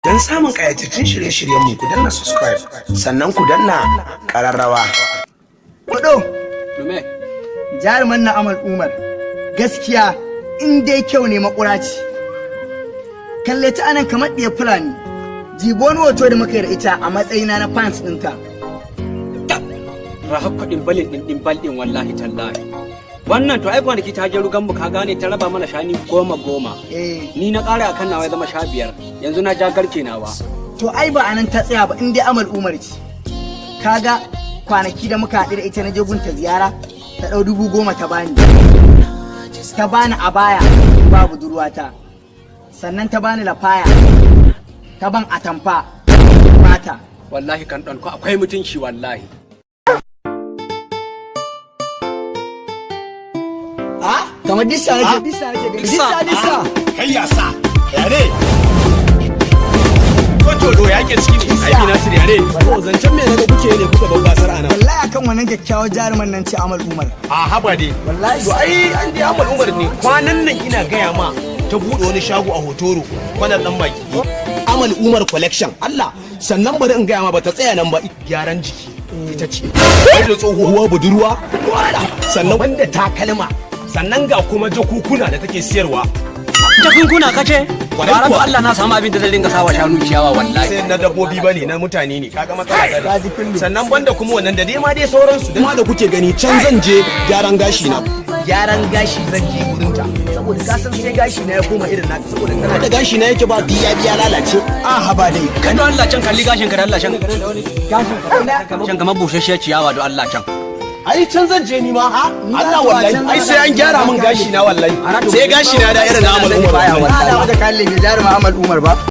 Don samun ƙayatattun shirye-shiryenmu, ku danna subscribe, sannan ku danna ƙararrawa. Kudu, Dume. Jaruman na Amal Umar, gaskiya in dai kyau ne, makura ce. Kalle ta anan kamar ɗiya Fulani. Jibo wani hoto da muka yi da ita a matsayina na fans ɗinta. Raha kuɗin balin ɗin ɗin balɗin, wallahi tallahi. Wannan to ai kwanaki ta je rugan mu, ka gane, ta raba mana shani goma goma. Eh, Ni na ƙara akan nawa ya zama 15. Yanzu na ja garke nawa. To ai ba anan ta tsaya ba, in dai Amal Umar ce. Kaga kwanaki da muka haɗu da ita, na je gunta ziyara, ta ɗau 10,000 ta bani. Ta bani abaya ba budurwata. Sannan ta bani lafaya. Ta ban atamfa bata. Wallahi kan ɗan ko akwai mutunci wallahi. Kamar dissa nake, dissa nake gani. Dissa, dissa. Kai, ya sa ya ne ko ya ke ciki ne? Ai Nasir, ya ne To, zancen me naga kuke ne kuka bau gasar ana? Wallahi akan wannan kyakkyawar jaruman nan ce, Amal Umar. A haba dai. Wallahi. To ai an dai Amal Umar ne, kwanan nan ina gaya ma ta buɗe wani shago a Hotoro, kwanan dan baki, Amal Umar Collection. Allah, sannan bari in gaya ma, bata tsaya nan ba, gyaran jiki ita ce da tsohuwa budurwa, sannan wanda takalma, sannan ga kuma jakukuna da take siyarwa. Jakunkuna kace? Kwarai Bara kuwa. Allah na samu abin da zan dinga sawa shanu ciyawa wallahi. Sai na dabbobi bane, na mutane ne, kaga matsala ta. Kaji kullu. Sannan banda kuma wannan da dai ma dai sauransu. Kuma da kuke gani can zan je gyaran gashi na. Gyaran gashi zan je wurin ta, saboda ka san sai gashi na ya koma irin naka, saboda tana Da gashi na yake ba biya biya lalace. A haba dai. Kan don Allah can, kalli gashin ka da Allah can. Gashin ka. Can kamar busasshiyar ciyawa, don Allah can. Ai can zan je ni ma. Ni ma Allah to a wallahi can ai zan sai an gyara min gashi na wallahi, sai gashi na da irin na Amal Umar Ba wallahi. da mata kalle jaruma Amal Umar ba.